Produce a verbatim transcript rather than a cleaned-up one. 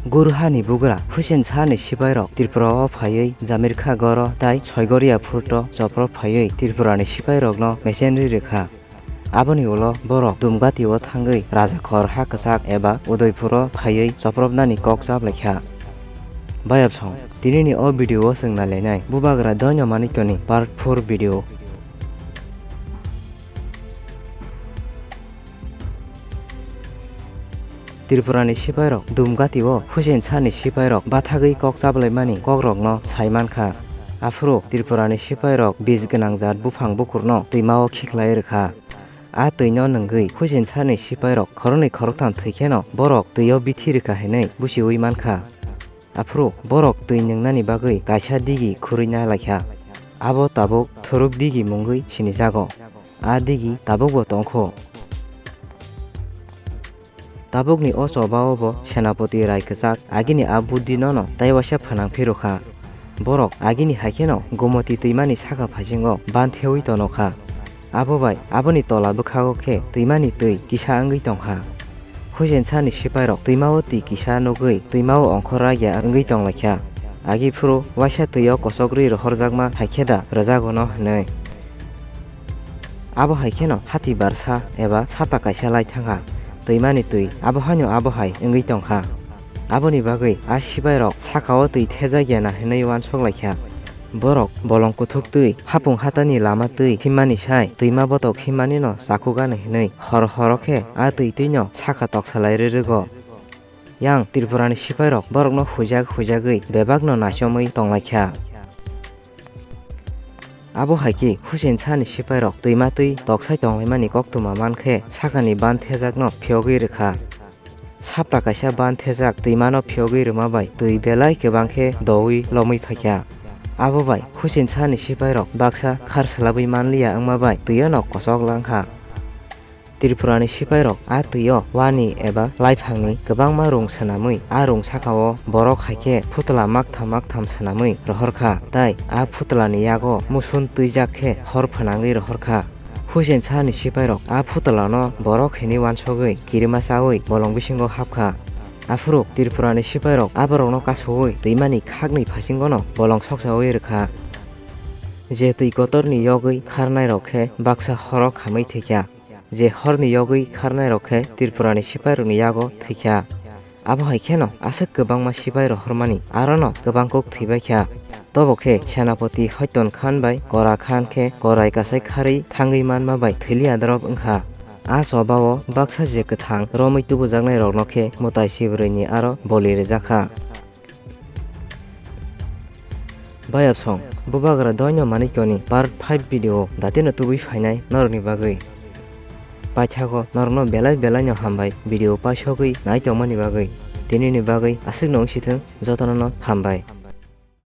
Guru hani bugra Hussein Shah ni sipai rok Tripura o phaiwi Jamir Kha goro tai Soigoria phurto chopro phaiwi Tripura ni sipai rok no mesenri rwkha. Aboni ulo borok Dumgati o thangwi Rajakhor ha kwchak eba Udaipur o phaiwi chopropnani kok chaplaikha. Bayapsong, tinini o video o chwng nailainai Bubagra Doino Manikyo ni part four video. Tripura ni sipai rok Dumgati o Hussein Shah ni sipai rok bathagwi kok chaplaimani kok rok no sai mankha. Aphuru Tripura ni sipai rok bij gwnang jat buphang bukur no twima o khiklai rwkha. A twi no nwngwi Hussein Shah ni sipai rok khoroknwi khoroktham thwi kheno borok twi o bithi rwkha hinwi buchiwi mankha. Aphuru borok twi nwngnani bagwi kaisa digi khurwi nailaikha. Abo tabuk Thuruk digi mungwi sinijago. A digi tabukbo tongkho. Tabukni o choba o bo Senapati Rai kwchak agini a buddhi no no tai waisa phanang phirukha. Borok agini hai kheno Gomoti twimani saka phasingo ban thewi tonokha. Abo bai aboni tola bwkhago khe twimani twi kisa wngwi tongkha. Hussein Shah ni sipai rok twima o twi kisa nugwi twima o ongkhor ragya wngwi tonglaikha. Agi phuru waisa twi o kochok rwi rohorjakma hai khe da rwjago no hinwi. Abo hai kheno hati barsa eba sata kaisa lai thangkha. Twimani twi abo haino abo hai wngwi tongkha. Aboni bagwi a sipai rok saka o twi thejak ya na hinwi uansuk laikha. Borok bolong kuthuk twi hapung hatani lama twi himmani sai twima botok himmani no chakuk ano hinwi hor horo khe a twi twi no saka toksa lai rwrwgo. Yang Tripura ni sipai rok borok no huijak huijagwi bebak no naichomwi tonglaikha. Abo hai khe Hussein Shah ni sipai rok twima twi toksai tonglaimani koktwma man khe sakani ban thejak no phiyogwi rwkha. Sapta kaisa ban thejak twima no phiyogwi rwma bai twi belai kwbang khe doui lomwi phaikha. Abo bai Hussein Shah ni sipai rok baksa khar swlabwi manliya wngma bai twi o no kochok langkha. Tripura ni sipai rok a twi o wani eba laiphang ni kwbangma rung swnamwi a rung saka o borok hai khe phutla maktham maktham swnamwi rohor kha, tai a phutla ni yago musun twijak khe hor phwnangwi rohor kha. Hussein Shah ni sipai rok a phutla no borok hinwi uansugwi kirima chawi bolong bisingo hap kha. Aphuru Tripura ni sipai rok a borok no kasowi twima ni khakni phasingo no bolong sokchawi rwkha. Je twi kotor ni yogwi kharnai rok khe baksa horo khamwi thwikha. Je horni yogwi kharnai rok khe Tripura ni sipai rok ni yago thwikha. Abo hai kheno aswk kwbangma sipai rohormani aro no kwbang kok thwibaikha. Tobo khe Senapati Hoiton Khan bai Kora Khan khe korai kasai kharwi thangwi manma bai thwiliya dorop wngkha. A choba o baksa je kwthang romwi tubujaknai rok no khe mwtai sibrwi ni aro boli rwjakha. Bayapsong, Bubagra Doino Manikyo ni part five video datino tubui phainai norokni bagwi. Paithago norokno belai belai no hambai video paisogwi nai tongmani bagwi. Tinini bagwi aswkno wngsithwng, jotono no hambai.